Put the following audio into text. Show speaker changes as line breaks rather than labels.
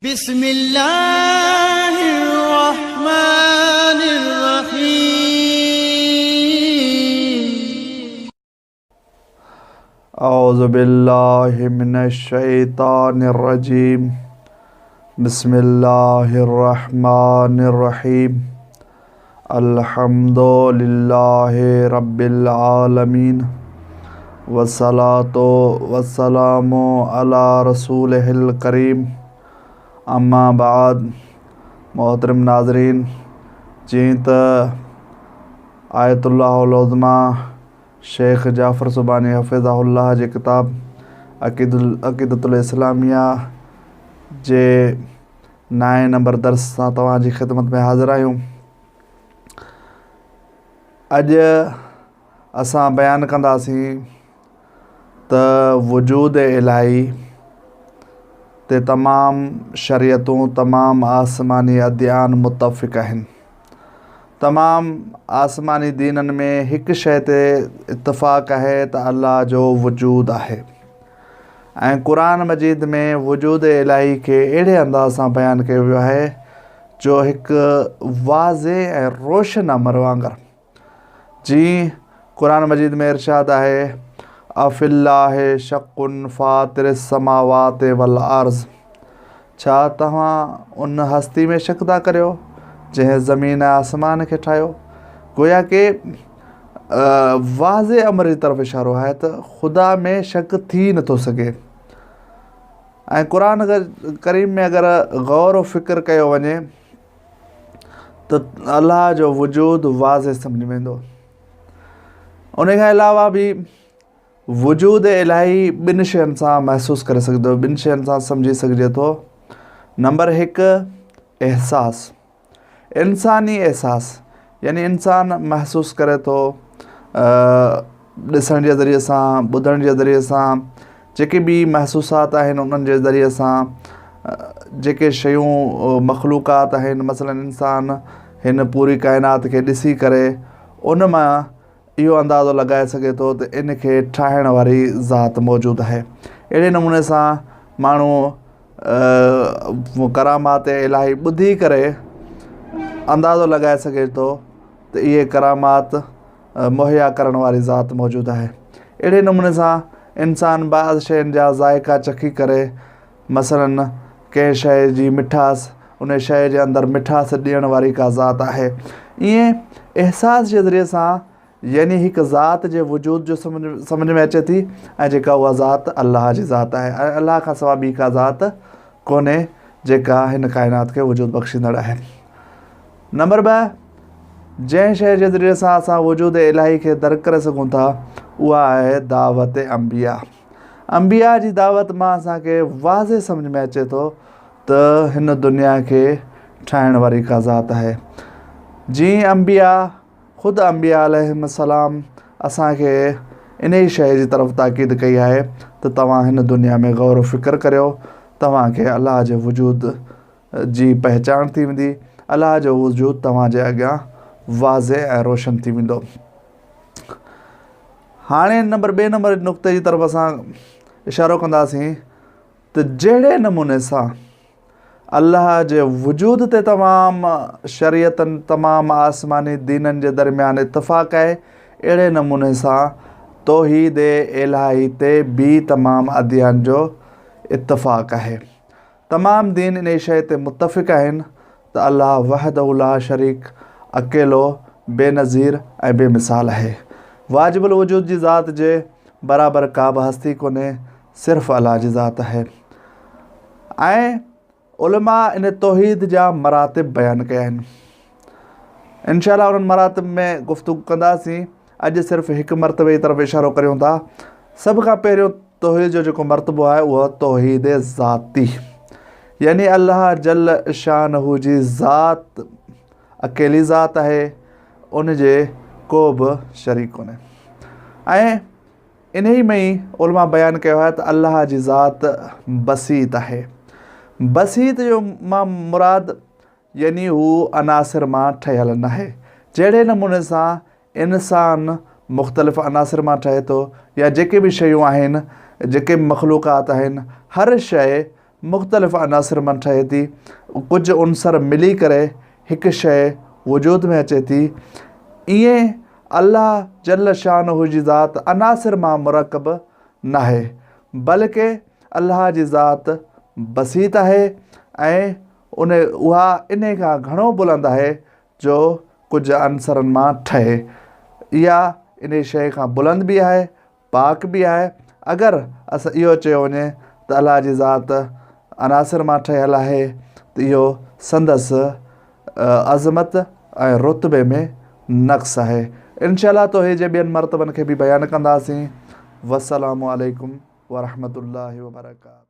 بسم الله الرحمن الرحيم.
اعوذ بالله من الشيطان الرجيم بسم الله الرحمن الرحيم الحمد لله رب العالمين والصلاة والسلام على رسوله الڪريم اما بعد محترم ناظرين جيئن ته آيت الله العظميٰ شيخ جعفر سبحاني حفظه الله جي ڪتاب عقيدة الاسلاميه جي نائين نمبر درس سان توهان جي خدمت ۾ حاضر آهيون. اڄ اسان بيان ڪنداسين ته وجود الاهي تي تمام شريعتون تمام آسماني اديان متفق آهن. تمام آسماني دينن ۾ هڪ شيء تي اتفاق آهي ته الله جو وجود آهي. ۽ قرآن مجيد ۾ وجود الاهي کي اهڙي انداز سان بيان ڪيو ويو آهي جو هڪ واضح ۽ روشن امر وانگر جيئن قرآن مجيد ۾ ارشاد آهي افي الله شق فاطر السماوات والارض ڇا توهان ان هستي ۾ شڪ ٿا ڪريو جنهن زمين ۽ آسمان کي ٺاهيو؟ گويا ڪي واضح امر جي طرف اشارو آهي ته خدا ۾ شڪ ٿي نٿو سگهي ۽ قرآن ڪريم ۾ اگر غور و فڪر ڪيو وڃي ته الله جو وجود واضح سمجھ ۾ ايندو ان کان علاوه به وجود الاهي ٻن شين سان محسوس ڪري سگهجي ٿو، ٻن شين سان سمجهي سگهجي ٿو. نمبر هڪ احساس، انساني احساس يعني انسان محسوس ڪري ٿو ڏسڻ جي ذريعي سان، ٻڌڻ جي ذريعي سان، جيڪي به محسوسات آهن انهن جي ذريعي سان جيڪي شيون مخلوقات آهن مثلاً انسان هن پوري ڪائنات کي ڏسي ڪري ان مان اهو اندازو لڳائي سگهي ٿو ته ان کي ٺاهڻ واري ذات موجود آهي. اهڙي نموني سان ماڻهو ڪرامات الاهي ٻڌي ڪري اندازو لڳائي سگهي ٿو ته اهي ڪرامات مهيا ڪرڻ واري ذات موجود آهي. اهڙي نموني سان انسان بعض شين جا ذائقا چکي ڪري مثلاً ڪنهن شيء جي مٺاس، ان شيء جي اندر مٺاس ڏيڻ واري ڪا ذات آهي. ائين احساس جي ذريعي سان يعني هڪ ذات جي وجود جو سمجهه ۾ اچي ٿي ۽ جيڪا اها ذات الله جي ذات آهي ۽ الله کان سواء ٻي ڪا ذات ڪونهي جيڪا هن ڪائنات کي وجود بخشيندڙ آهي. نمبر 2 جنهن شيء جي ذريعي سان اسان وجود الاهي کي درڪ ڪري سگهون ٿا اها آهي دعوت انبياء. انبياء جي دعوت مان اسان کي واضح سمجهه ۾ اچي ٿو ته هن دنيا کي ٺاهڻ واري ڪا ذات آهي. جيئن انبياء خود انبياء عليهم السلام اسان کي انهي شيء جي طرف تاڪيد ڪئي آهي ته توهان هن دنيا ۾ غور و فڪر ڪريو توهان کي الله جي وجود جي پهچاڻ ٿي ويندي الله جو وجود توهان جي اڳيان واضح ۽ روشن ٿي ويندو. هاڻي نمبر ٻئي نمبر نقطي جي طرف اسان اشارو ڪنداسين ته جهڙي نموني سان الله جي وجود تي تمام شريعتن تمام آسماني دينن جي درميان اتفاق آهي اهڙي نموني سان توحيد الاهي تي به تمام اديان جو اتفاق آهي تمام دين انهيء شيء تي متفق آهن ته الله وحده لا شريڪ، اڪيلو، بي نظير ۽ بي مثال آهي. واجب الوجود جي ذات جي برابر ڪابه هستي ڪونهي، صرف الله جي ذات آهي. ۽ علماء ان توحيد جا مراتب بيان ڪيا آهن. انشاء الله انهن مراتب ۾ گفتگو ڪنداسين. اڄ صرف هڪ مرتبي جي طرف اشارو ڪريون ٿا. سڀ کان پهريون توحيد جو جيڪو مرتبو آهي اهو توحيد ذاتي يعني الله جل شانه جي ذات اڪيلي ذات آهي ان جي ڪو به شريڪ ڪونهي ۽ انهي ۾ ئي علماء بيان ڪيو آهي ته الله جي ذات بسيط آهي بسيط جو مان مراد يعني هو عناصر مان ٺهيل ناهي. جهڙي نموني سان انسان مختلف عناصر مان ٺهي ٿو يا جيڪي به شيون آهن، جيڪي به مخلوقات آهن، هر شيء مختلف عناصر مان ٺهي ٿي، ڪجهه عنصر ملي ڪري هڪ شيء وجود ۾ اچي ٿي، ائين الله جل شانه جي ذات عناصر مان مرڪب ناهي، بلڪه الله جي ذات بسيط آهي ۽ ان اها انهي کان گهڻو بلند آهي جو ڪجهه عنصرن مان ٺهي. اها انهي شيء کان بلند به آهي، پاڪ به آهي. اگر اسان اهو چيو وڃي ته الله جي ذات عناصر مان ٺهيل آهي ته اهو سندس عظمت ۽ رتبي ۾ نقص آهي. انشاء الله توحيد جي ٻين مرتبن کي به بيان ڪنداسين. والسلام عليڪم ورحمة الله وبرڪاته.